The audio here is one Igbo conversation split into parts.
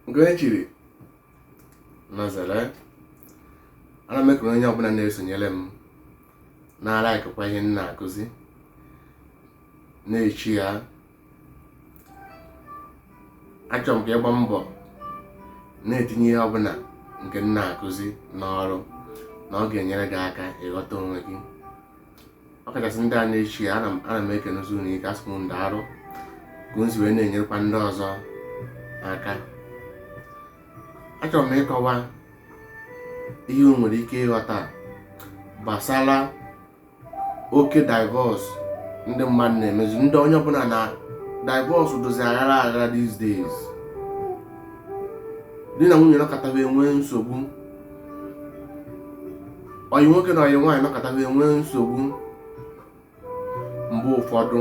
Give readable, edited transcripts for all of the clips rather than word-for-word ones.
Nke onye chiri nazere, ana m ekele onye ọbụla na-esonyere m, na-alaikụkwa ihe m na-akụzi, na-echi ya. Achọrọ m ka ị gba mbọ na-etinye ihe ọbụla nke m na-akụzi n'ọrụ, na ọ ga-enyere gị aka ịghọta onwe gị. Ọ kachasị ndị a na-echi ya, ana m ekenezi unu ike, asị m daalụ ka unu si wee na-enyerekwa ndị ọzọ aka. Achọrọ m ịkọwa ihe unu nwere ike ịghọta gbasara oke divorce ndị mmadụ na-emezi. Ndị onye ọbụla na divorce dozi aghara aghara these days. Di na nwunye nọkọtaba enwee nsogbu, ọyị nwoke na ọyị nwaanyị nọkọtaba enwee nsogbu. Mgbe ụfọdụ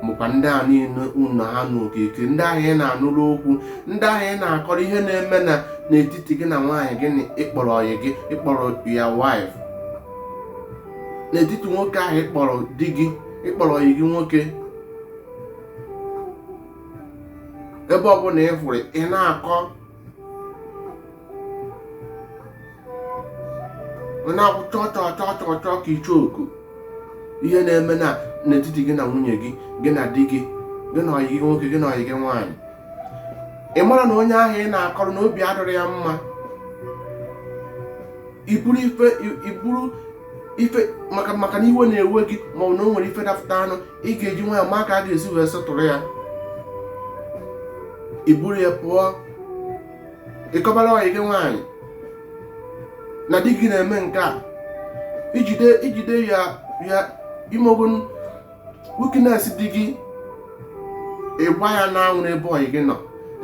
bụkwa ndị a niile unu ha n'okirikiri, ndị ahụ ị na-anụrụ okwu, ndị ahụ ị na-akọrọ ihe na-eme na n'etiti gị na nwaanyị gị na ịkpọrọ ọyị gị, ịkpọrọ ya wife, n'etiti nwoke ahụ ịkpọrọ di gị, ịkpọrọ ọyị gị nwoke, ebe ọbụla ị fụrụ ị na-akọ, ị na-akwụ chọọ chọọ chọọ chọọ chọọ ka ichoku ihe na-eme na n'etiti gị na nwunye gị, gị na di gị, gị na ọyị gị nwoke, gị na ọyị gị nwaanyị. Ị mara na onye ahụ ị na-akọrọ na obi adịrọ ya mma, iburu ife iburu ife maka na iwe na-ewe gị, maọbụ na o nwere ife dapụta anụ ị ga-eji nwayọọ ma ka a ga-esi wee setụrụ ya, iburu ya pụọ, ịkọbara ọyị gị nwaanyị na di gị na-eme nke a, ijide ya ya imogo weakness di gị, ịgba ya n'anwụ n'ebe ọyị gị nọ,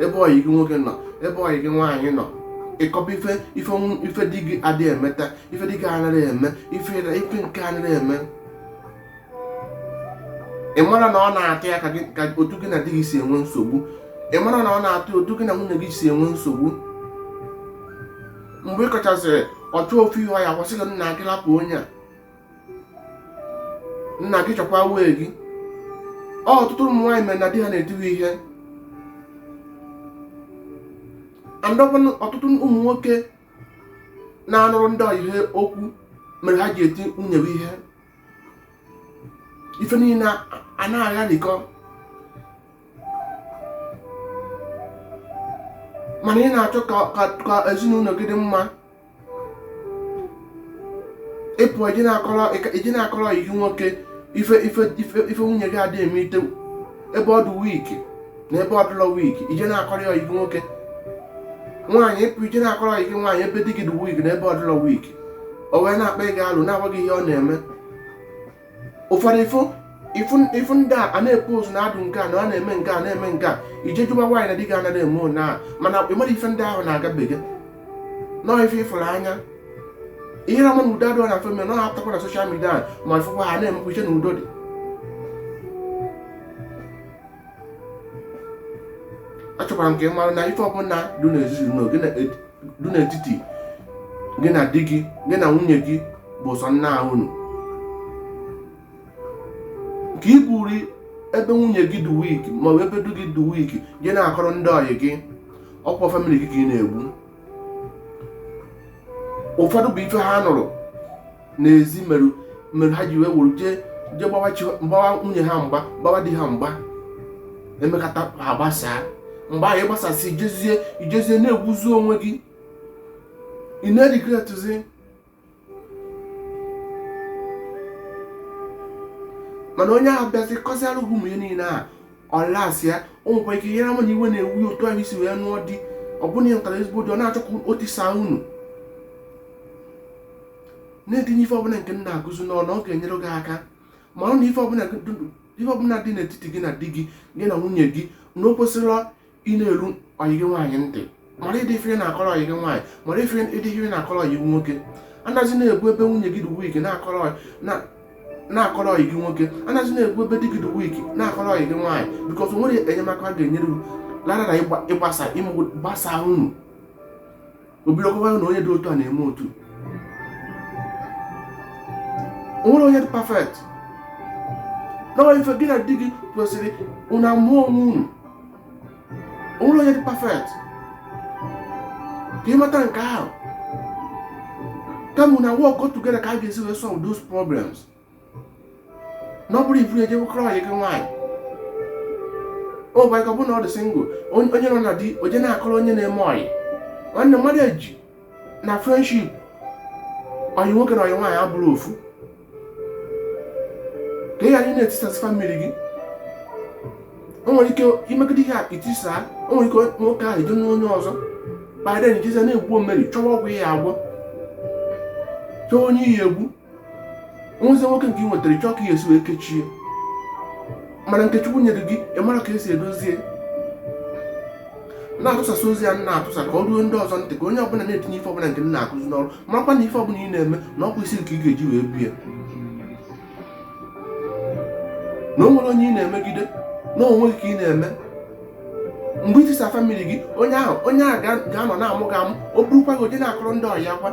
ebe ọyị gị nwoke nọ, ebe ọyị gị nwaanyị nọ, ịkọba ife ife ife di gị adịghị emeta, ife di gị anaghị eme, ife ife nke anaghị eme. Ị mara na ọ na-atụ ya ka otu gị na di gị si enwe nsogbu. Ị mara na ọ na-atụ ya otu gị na nwunye gị si enwe nsogbu. Mgbe ị kọchasịrị, ọ chọọ ofu ihe ọ ya kwụsị gị, nna gị lapụ onye a, nna gị chọkwa wee gị. Ọtụtụ ụmụ nwaanyị mere na di ha na-etiwe ihe, and ọtụtụ ụmụ nwoke na-anụrụ ndị ọyị ha okwu mere ha ji eti nwunye ha ihe. Ife niile a na-agharịkọ, mana ị na-achọ ka ezinụlọ gị dị mma, ị pụọ ije na-akọrọ ọyị gị nwoke ife ife ife ife nwunye gị adịghị eme ite, ebe ọ dị weak na ebe ọ dịlọ weak, ije na-akọrọ ọyị gị nwoke. Nwaanyị, ị pụọ ije na-akọrọ ọyị gị nwaanyị ebe di gị dị weak na ebe ọ dịlọ weak, o wee na-akpa gị alụ, na-agwa gị ihe ọ na-eme. Ụfọdụ ịfụ ndị a na-epost na adụ nke a na ọ na-eme nke a na-eme nke a, ije jụba nwaanyị na di gị anaghị eme na, mana ị mara ife ndị ahụ na-agabiga nọọ ife ịfụrụ anya ihe na na udo adịghị na family na ọ na social media, ma ịfụkwa ha na-emekwa iche na udo dị. Achọkwara m ka ị mara na ife ọbụla dị n'ezinụlọ gị, dị n'etiti gị na di gị, gị na nwunye gị, bụ sọ nna unu. Ka i buru ebe nwunye gị dị weak maọbụ ebe di gị dị weak gị na-akọrọ ndị ọyị gị, ọkwa family gị ka ị na-egbu. Ụfọdụ bụ ife ha nụrụ n'ezi mere mere ha ji wee wuru jee jee gbawa nwunye ha mgba, gbawa di ha mgba, emekata ha gbasaa. Mgbe ahụ ịgbasasị, ijezie ijezie na-egbuzi onwe gị, ị na-eregretzi. Mana onye ahụ bịazi kọziara gị ụmụ ihe niile a, ọ lasị ya, o nwekwa ike nyere ama na iwe na-ewu ya otu ahụ isi wee nụọ di, ọ bụrụ na ị nụtara ezigbo di, ọ na-achọ ka o tisaa unu. Na-etinye ife ọbụla nke m na-akụzi n'ọnụ, ọ ga-enyere gị aka. Mara na ife ọbụla dị n'etiti gị na di gị, gị na nwunye gị, na o kwesịrị ị na-eru ọyị gị nwaanyị ntị. Mara ịdị ife ị na-akọrọ ọyị gị nwaanyị, mara ife ịdị ife ị na-akọrọ ọyị gị nwoke. Anaghịzi na-ebu ebe nwunye gị dị weak na-akọrọ ọyị gị nwoke, anaghịzi na-ebu ebe di gị dị weak na-akọrọ ọyị gị nwaanyị, because o nwere enyemaka a ga-enyere gị lara na ịgbasa gbasa unu. Obido kọwa na onye dị otu a na-eme otu, o nwere onye dị perfect na ife gị na di gị kwesịrị unu amụọ onwe unu. O nwere onye dị perfect. Ka ị mata nke ahụ, kama na work together ka a ga-esi wee solve those problems, na ọ bụrụ iburu ejebekọrọ ọyị gị nwaanyị. O gwa ka ọ bụ na ọ dị single, onye nọ na di oje na-akọrọ onye na-eme ọyị. Nwanne, mmadụ eji na friendship, ọyị nwoke na ọyị nwaanyị abụrụ ofu, ka ị ghara ị na-etisasị family gị. O nwere ike imegide ihe a itisa, o nwere ike nwoke ahụ eje onye ọzọ. By then ijize na-egbu omeri, chọwa ọgwụ ihe agwọ, chọwa onye iyi egbu nwezi. Nwoke nke ị nwetara, chọọ ka ị esi wee kechie, mana nke Chukwu nyere gị, ị mara ka esi edozie. Na-atụsasị ozi ya na-atụsa ka ọ ruo ndị ọzọ ntị, ka onye ọbụla na-etinye ife ọbụla nke m na-akụzi n'ọrụ, marakwa na ife ọbụla ị na-eme na ọkwa isi ka ị ga-eji wee bie, na o nwere onye ị na-emegide, na onwe gị ka ị na-eme. Mgbe itisa family gị, onye ahụ ga-anọ na-amụ gị amụ. O burukwa gị oje na-akọrọ ndị ọya kwa,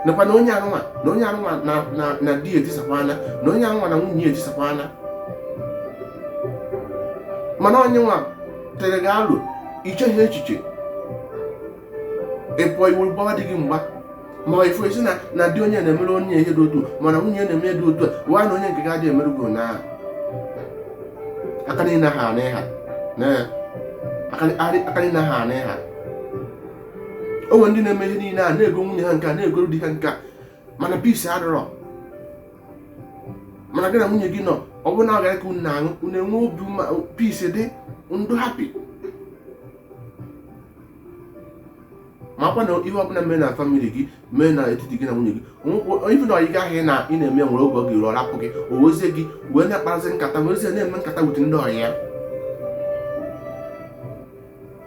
nakwa na onye anụnwa na onye anụnwa na di etisakwana, na onye anụnwa na nwunye etisakwana. Mana onye nwa tere gị alụ, icheghị echiche, ị pụọ iwuru gbawa di gị mgba, ma ifu esi na di onye na-emere onye ihe dị otu, mana nwunye na-eme dị otu a, wa na onye nke ga adị emerụ gị na aka niile ha na ịha na aka niile ha na ịha. O nwere ndị na-eme ihe niile a, na-ego nwunye ha nke a, na-egoro di ha nke a, mana peace adịrọ. Mana gị na nwunye gị nọ, ọ bụrụ na ọ gara ka unu na-aṅụ, unu enwe obi peace, dị ndụ, happy. Makwa na ihe ọbụla mee na family gị, mee na etiti gị na nwunye gị, ife na ọyị gị ahụ ị na-eme nwere oge ọ ga-eru, ọ rapụ gị, o wezie gị wee na-akpazi nkata, wezie na-eme nkata with ndị ọyị ya.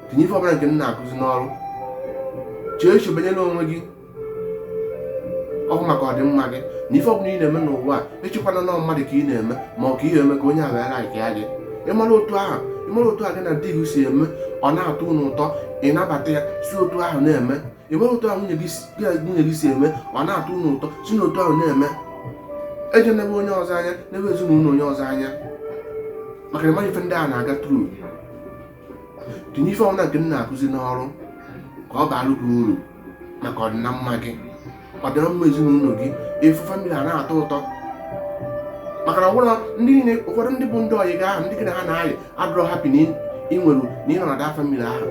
Tinye ife ọbụla nke m na-akụzi n'ọrụ, chee echiche banyere onwe gị. Ọ bụ maka ọdịmma gị na ife ọbụla ị na-eme n'ụwa a, echekwana na mmadụ ka ị na-eme, ma ọ ka ihe eme ka onye ahụ ghara like ya gị. Ịmara otu ahụ, ịmara otu a gị na di gị si eme, ọ na-atọ unu ụtọ, ị nabata ya, si otu ahụ na-eme. Ịmara otu ahụ nwunye gị si eme, ọ na-atọ unu ụtọ, si n'otu ahụ na-eme. Eje n'ebe onye ọzọ anya, n'ebe ezinụlọ onye ọzọ anya, maka na ịmara ife ndị a na-aga through. Tinye ife ọbụla nke m na-akụzi n'ọrụ ka ọ baara gị uru, maka ọdịnamma gị, ọdịnamma ezinụlọ gị, efu family a na-atọ ụtọ. Maka na ọbụla ndị niile, ụfọdụ ndị bụ ndị ọyị gị ahụ, ndị gị na ha na-ayị, adịrọ happy na ị nwere na ị nọ na that family ahụ.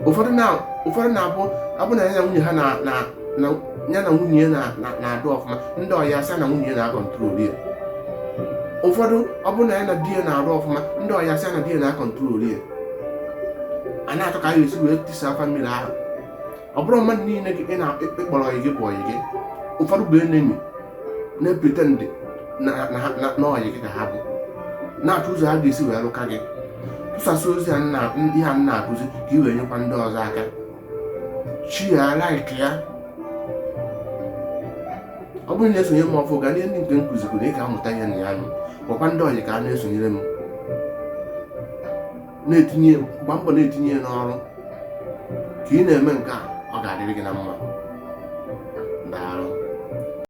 Ụfọdụ na-abụ abụ na ya na nwunye ha na ya na nwunye na-adụ ọfụma, ndị ọyị asị na nwunye na-acontrol ya. Ụfọdụ, ọ bụrụ na ya na di ya na-arụ ọfụma, ndị ọyị asị na di ya na-acontrol ya. A na-atọ ka a ga-esi wee tisa family ahụ. Ọ bụrụ mmadụ niile gị ị na-ịkpọrọ ọyị gị bụ ọyị gị. Ụfọdụ bụ enemy na-epretend na ọyị gị ka ha bụ, na-achọ ụzọ ha ga-esi wee lụka gị. Tụsasị ozi a nna, ihe a na-akụzi, ka ị wee nyekwa ndị ọzọ aka. Chi ya, like ya. Ọ bụrụ na esonye m ọfụ, gaa n'ihe ndị nke m kụzikwu na ị ga-amụta ihe na ya. Nụ, gwakwa ndị ọyị ka a na-esonyere m, na-etinye, gba mbọ na-etinye ya n'ọrụ. Ka ị na-eme nke a, ọ ga-adịrị gị na mma.